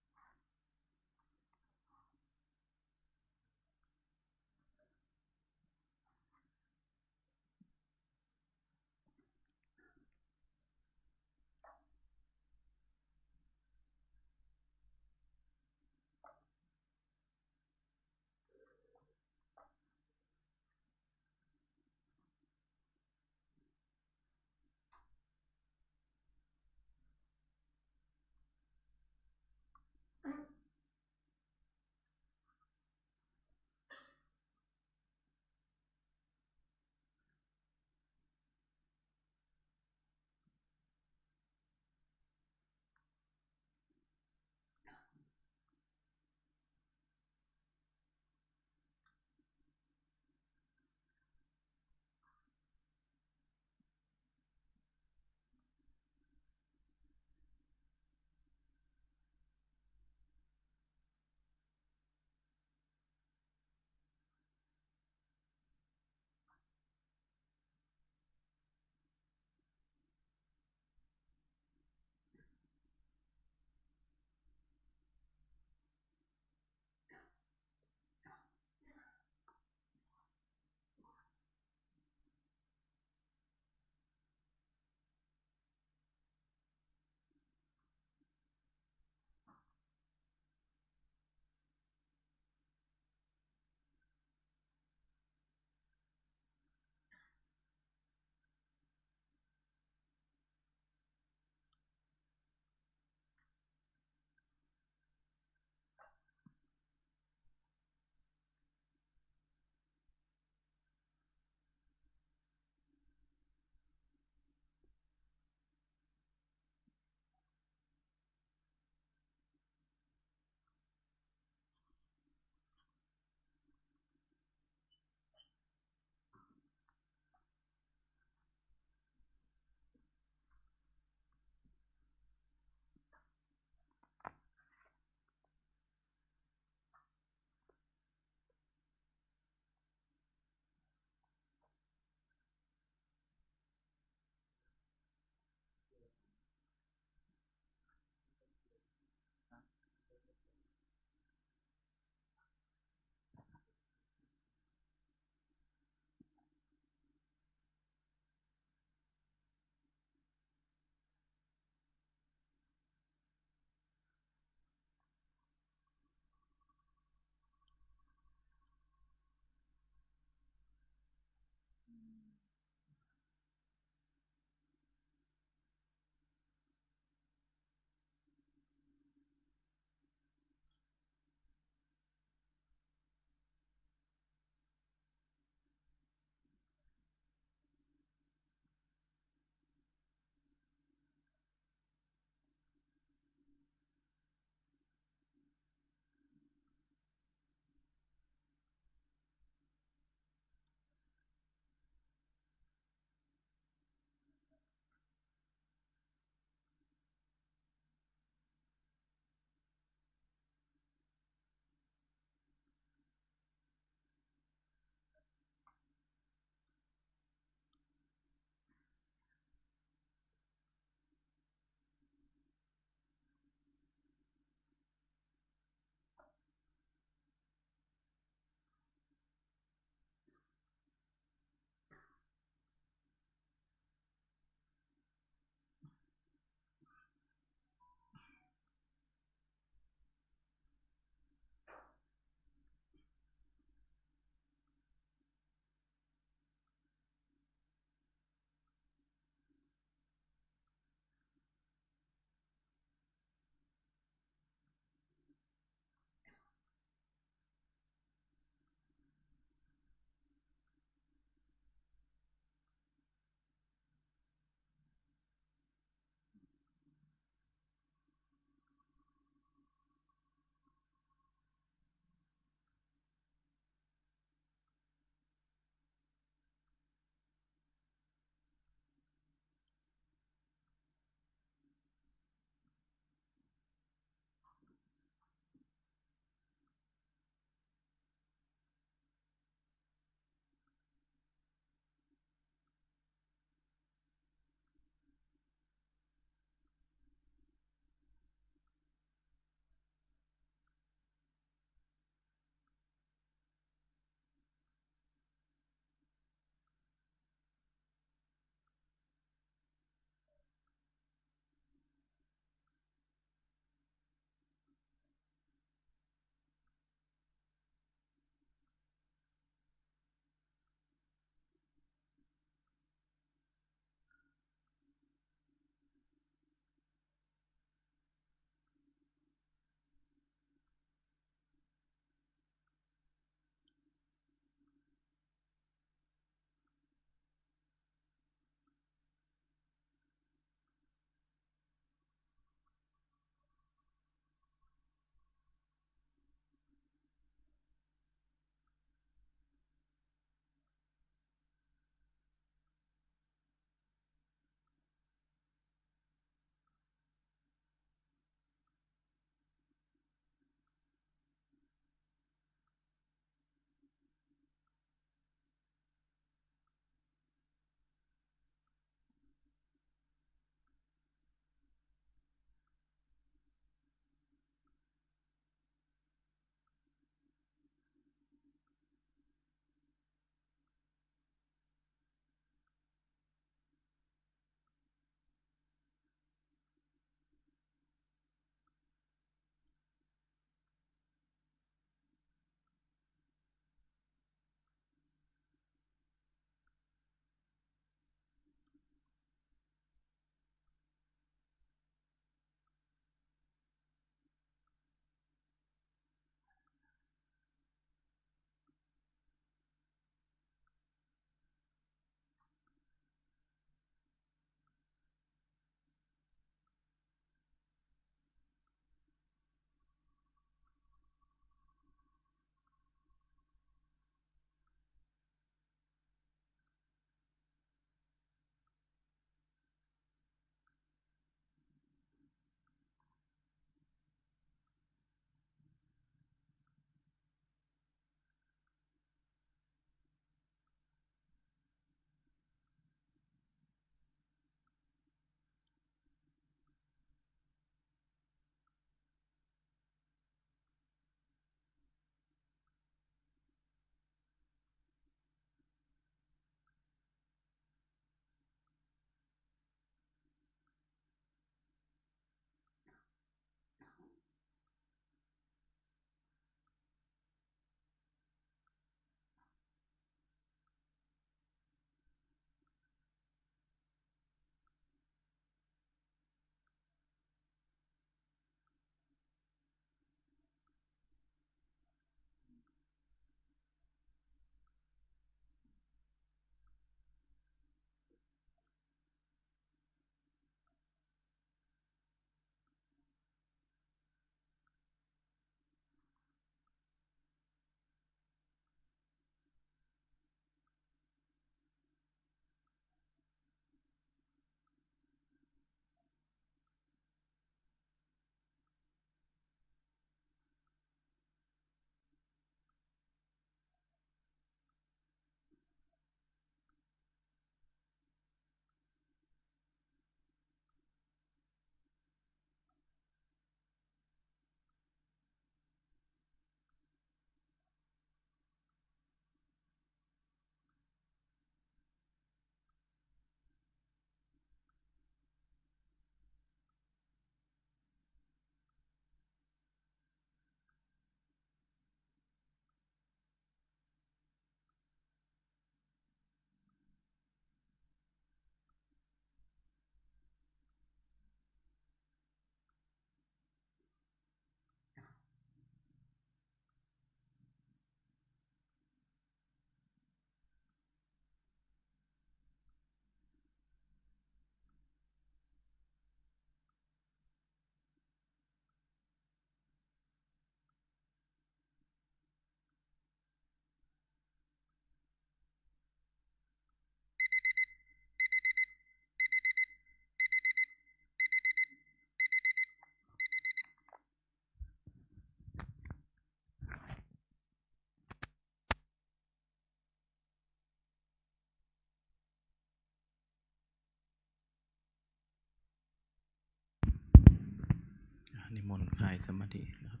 มนต์คลายสมาธินะครับ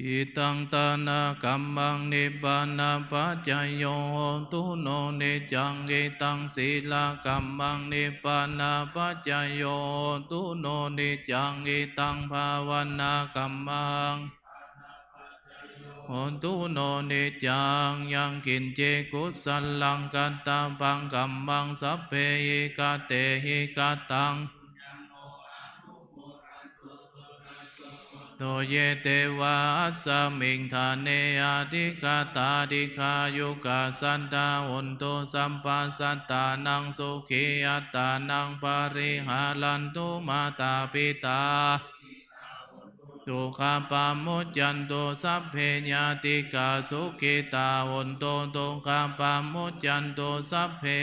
Idaṃ dānakammaṃ nibbānapaccayo hotu no niccaṃ. Idaṃ sīlakammaṃ nibbānapaccayo hotu no niccaṃ. Idaṃ bhāvanākammaṃ hotu no niccaṃ. Yaṃ kiñci kusalaṃ katabbaṃ kammaṃ sabbehi katehi kataṃ to ye devā asmiṃ ṭhāne adhigatā dīghāyukā sadā hontu sabbasattānaṃ sukhī attānaṃ pariharantu. Mātā pitā dukkhā pamuccantu sabbe ñātikā sukhitā hontu dukkhā pamuccantu sabbe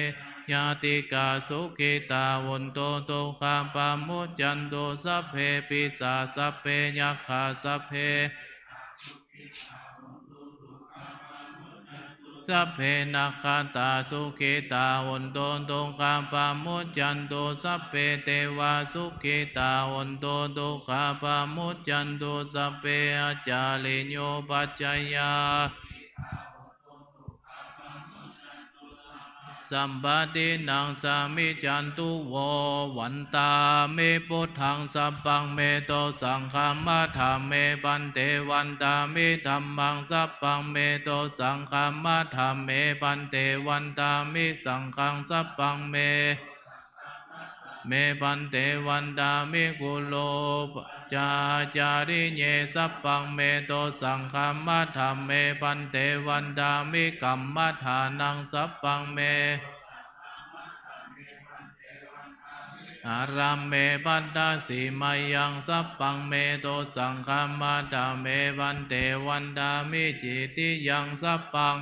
ñātikā sukhitā hontu dukkhā pamuccantu sabbe pisā sabbe yakkhā sabbe sabbe nakkhattā sukhitā hontu dukkhā pamuccantu sabbe devā sukhitā hontu dukkhā pamuccantu sabbe ācariyūpaccayā sampattīnaṃ samijjhantu vo. Vandāmi buddhaṃ sabbaṃ me dosaṃ khamatha me bhante. Vandāmi dhammaṃ sabbaṃ me dosaṃ khamatha me bhante. Vandāmi saṅghaṃ sabbaṃ me me bhante. Vandāmi guru pajācariye sabbaṃ me dosaṃ khamatha me bhante. Vandāmi kammaṭṭhānaṃ sabbaṃ me ārammaṃ me bhantasi mayaṃ sabbaṃ me dosaṃ khamatha me bhante. Vandāmi cetiyaṃ sabbaṃ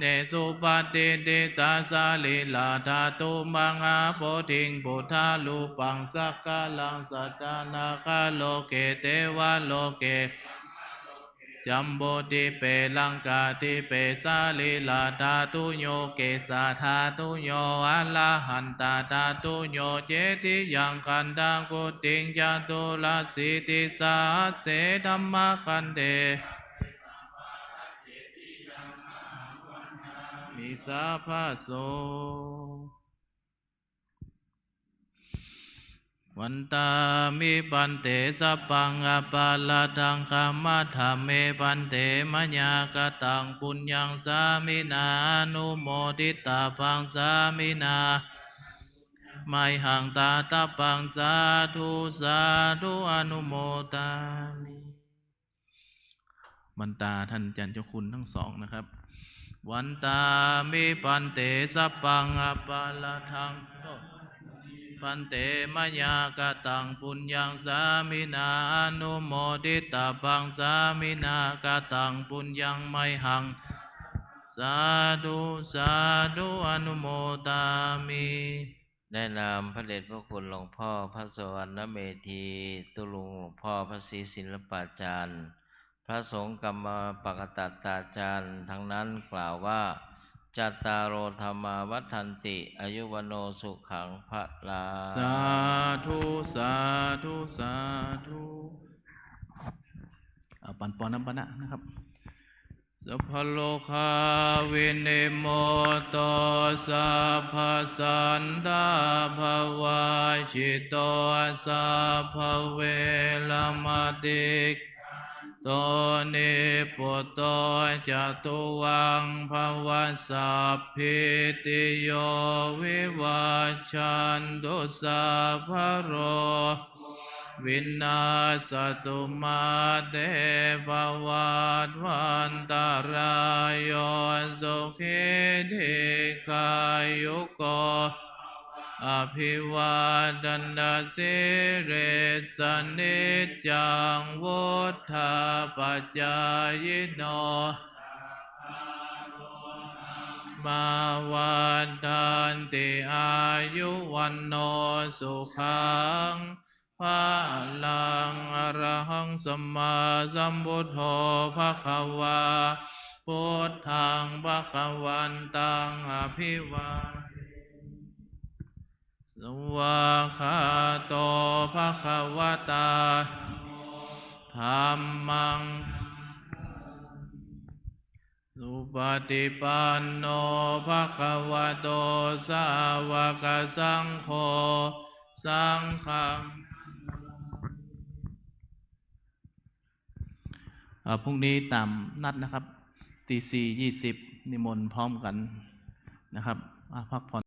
ne supatiṭṭhitadhātu mahābodhiṃ buddharūpaṃ sakalaṃ sadā nāgaloke devaloke jambudīpe laṅkādīpe sarīradhātuyo kesādhātuyo arahantadhātuyo cetiyaṃ gandhakuṭiṃ caturāsītisahasсе dhammakkhandhe mi sabbaso. Vandāmi bhante sabbaṃ aparādhaṃ khamatha me bhante. Mayā kataṃ puññaṃ sāminā anumoditabbaṃ sāminā mayhaṃ dātabbaṃ sādhu sādhu anumodāmi. บรรดาท่านอาจารย์เจ้าคุณทั้งสองนะครับ Vandāmi bhante sabbaṃ aparādhaṃ bhante mayā kataṃ puññaṃ sāminā anumoditabbaṃ sāminā kataṃ puññaṃ mayhaṃ sādhu sādhu anumodāmi. ในนามพระเดชพระคุณหลวงพ่อพระสุวรรณเมธี ตุ๊ลุงหลวงพ่อพระศรีศิลปาจารย์ พระสงฆ์กรรมปกตัตตาจารย์ทั้งนั้นกล่าวว่า cattāro dhammā vaḍḍhanti āyu vaṇṇo sukhaṃ balaṃ. Sādhu sādhu sādhu. เอาปันปอนน้ำปานะนะครับ Sabbarogā vinimutto sabbasantāpavajjito sabbaveramatikkanto nibbuto ca tuvaṃ bhava. Sabbītiyo vivajjantu sabbarogo vinassatu mā te bhavatvantarāyo sukhī dīghāyuko bhava. Abhivādanasīlissa niccaṃ vuḍḍhāpacāyino mā vaḍḍhanti āyu vaṇṇo sukhaṃ balaṃ. Arahaṃ sammāsambuddho bhagavā buddhaṃ bhagavantaṃ abhivādemi. Svākkhāto bhagavatā dhammaṃ. Supaṭipanno bhagavato sāvakasaṅgho, saṅghaṃ. อ่า พรุ่งนี้ตามนัดนะครับ ตีสี่ยี่สิบ นิมนต์พร้อมกันนะครับ อ่า พักผ่อน